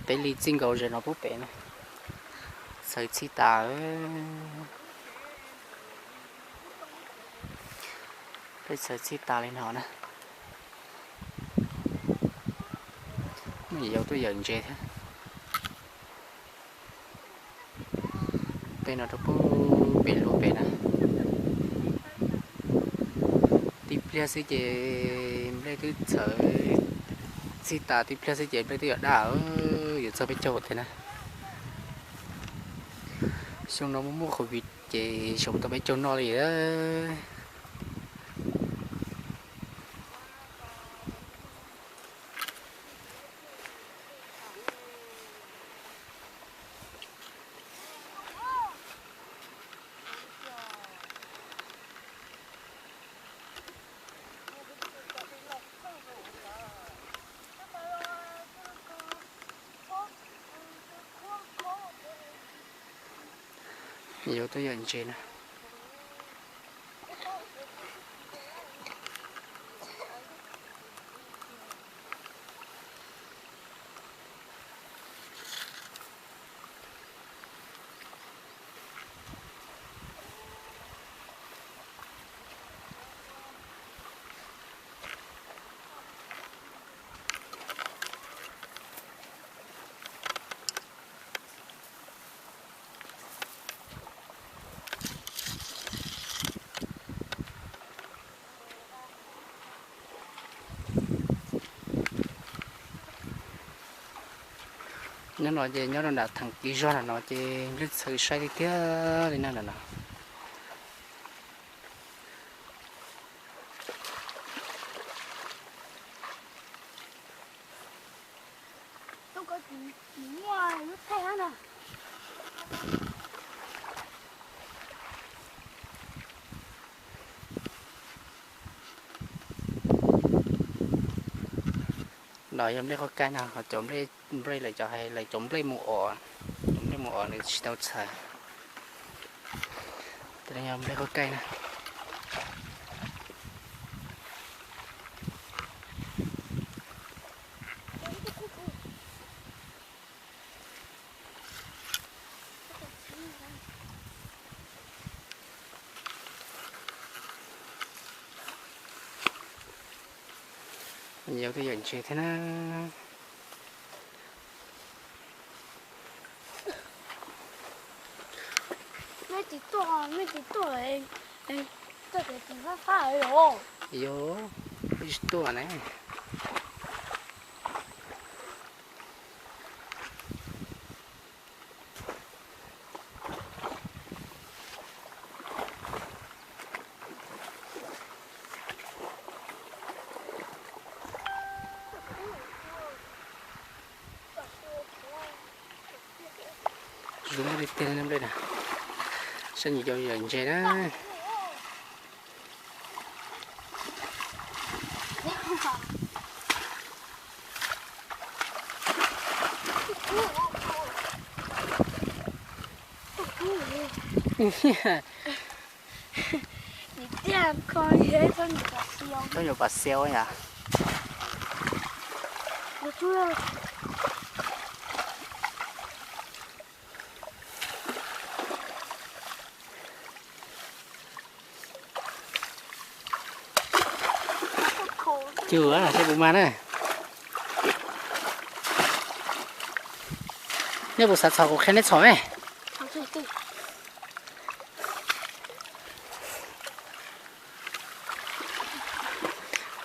Peb li txij nkaus ze no pub pem na. Txhawv txhij tas. Peb txhawv txhij tas li no na. Yau tuaj yawm ntses thiab. Tej no rau pub pem luag pem na. Tib pliag xwb ces nplej twb txhawv txhij tas, tib pliag xwb ces nplej twb yuav daj, yuav txog peb caug thiab na. Xyoo no muaj muaj covid ces xyov puas tau peb caug noj li. Yuav tuaj yawm ntses na. Nyob no ces nyob rau nram theem kev zog nram no ces nplej txhawv saib tiag tiag li na nram no. Los yog nplej qhov kaij no, ho cov nplej, nplej lawv cov hais lawv cov nplej mus os, cov nplej mus os nws tsis tau txhawv. Tej no yog nplej qhov kaij na. Yau tuaj yawm ntses thiab na. Yau, wb tsis tuaj na. Zoo nkauj tiag tiag li nplej na. Saib nws cov yawm ntses na. Txhob yuav pas xiau yom. Cug, saib puas mag na. Nej puas xav txhom kuv qhia nej txhom me?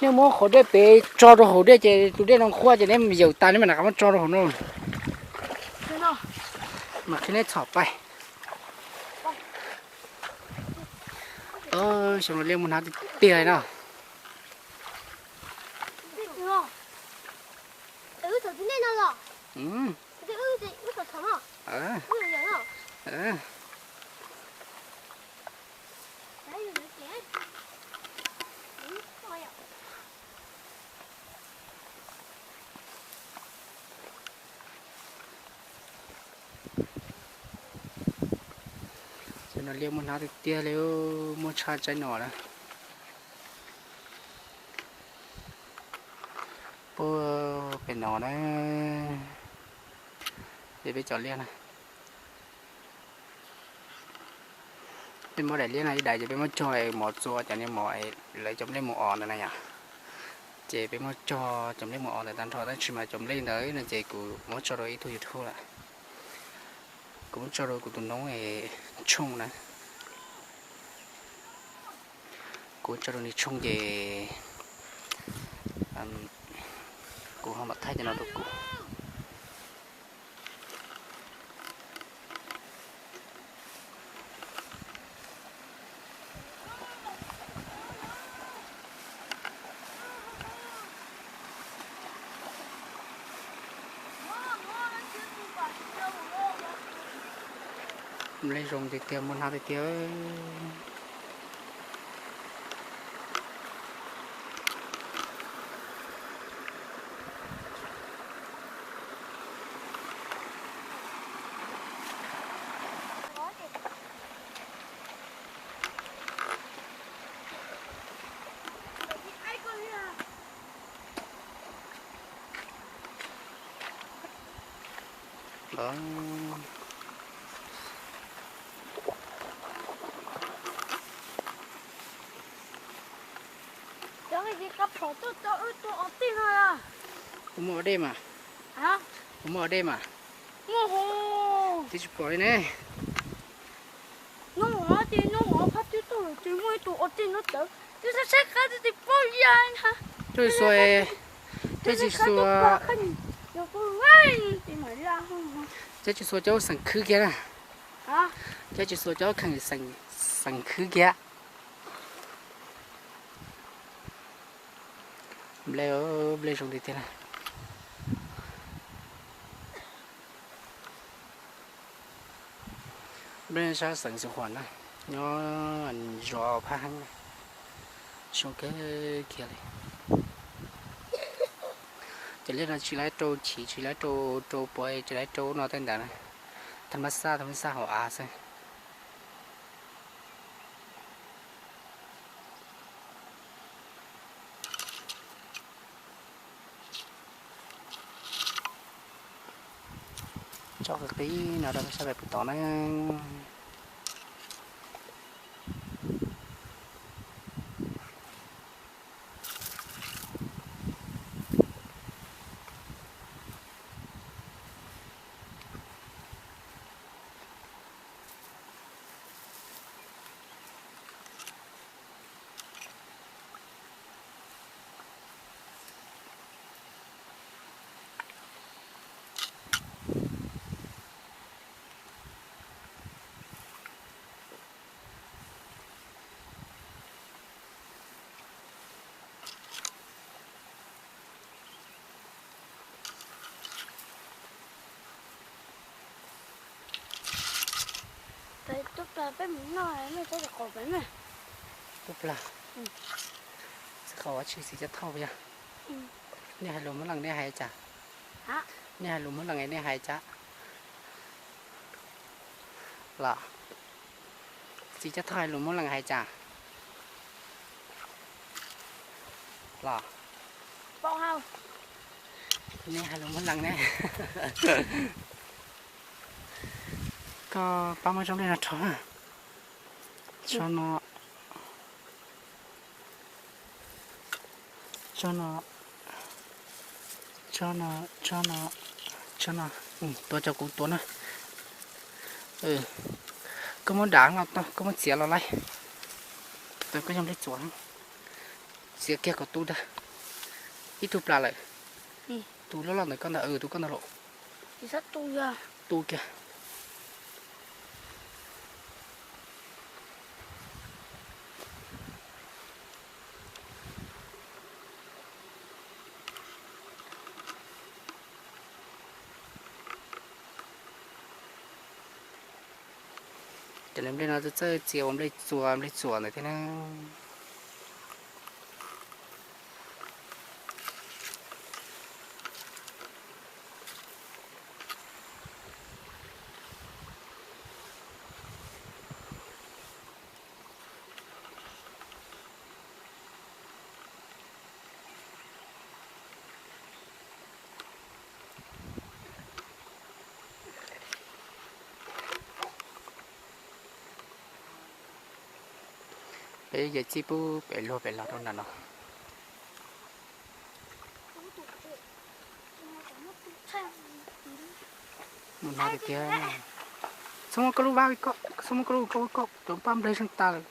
Nej muab qhov dej pem tso rau hauv dej ces tus dej no qhuav ces nej yawm tas nej mam rov qab muab tso rau hauv no. Mam qhia nej txhom pais. Xyoo no liaj muaj hnab tiag tiag li no. Xyoo no liaj muaj hnab tiag tiag li, muaj tshaj tsaib no na. Puag pem no na. Ces peb cov liaj na, peb muab daim liaj no ib daim ces peb muab cog mov txua cov niag mov lawv cov nplej mus os ntawd na yom. Ces peb muab cog cov nplej mus os ntawd tag nrho tab sis mas cov nplej ntawd no ces kuv muab tso rau ib tug YouTube lawm. Kuv muab tso rau kuv tus noob Tshooj na. Kuv tso rau nws Tshooj ces kuv ho mam thaij cov no rau kuv. Nplej zoo tiag tiag, muaj hnab tiag tiag. Kuv muaj ua dej mas. Kuv muaj ua dej mas. Twb tsis pom li ne. Coj tsis xuas, coj tsis xuas cov xeem khwb kiag na. Coj tsis xuas cov kheem xeem khwb kiag. Nplej, nplej zoo tiag tiag na. Nplej sab xeem Xeev Khuam na, nyob zos Phab Heeb na, zoo kawg kiag li. Cov liaj no tsis lawv rau chiv, tsis lawv rau, rau puav, tsis lawv rau no tej ntawd na, tham mas xaj, tham mas xaj hauv av xwb. Tso qis qis no rau sab pem puag tod na. Tub plag peb mus noj, nej txhob qaum pem na. Tub plag, txhob qaum ua tsi, txiv cov thauj puas yog? Nej hais lus Hmoob Lees nej hais cas? Nej hais lus Hmoob Lees nej hais cas? Los, txiv cov thauj hais lus Hmoob Lees hais cas? Los, nej hais lus Hmoob Lees ne. Koj pab muab tsob nplej no rho na. Tsob no, tsob no, tsob no, tsob no, tsob no, tuav cov kuv tuav na. Koj muab dav los tau, koj muab txiav los laij. Koj yog nplej txuas, txiav kiag kom tu ntag. Ib tug plas lawm. Tus loj loj ntawm koj ntag, tus koj ntag los. Tu kiag. Cov nplej no txawj txiav ua nplej txuas, nplej txuas ntawd thiab na. Peb ces txij pub pem luag pem los rau nram no. Mus no tiag tiag. Txhob muab koj lub vab, txhob muab koj lub koj, koj cov paj nplej zeeg tas lawm.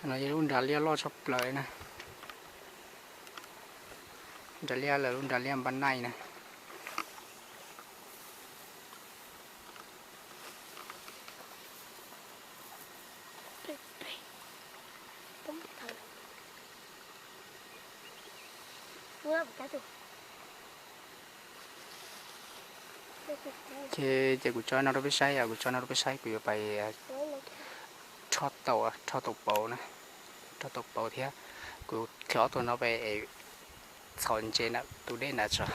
No yog lub nras liaj loj tshaj plaws na. Nras liaj lawm, lub nras liaj npab naij na. Ces, ces kuv tso no rau peb saib, kuv tso no rau peb saib, kuv yuav pais rho taum, rho taum pauv na, rho taum pauv thiab. Kuv khiav ob tug no pem es txhom ntses na, tus dej na tso.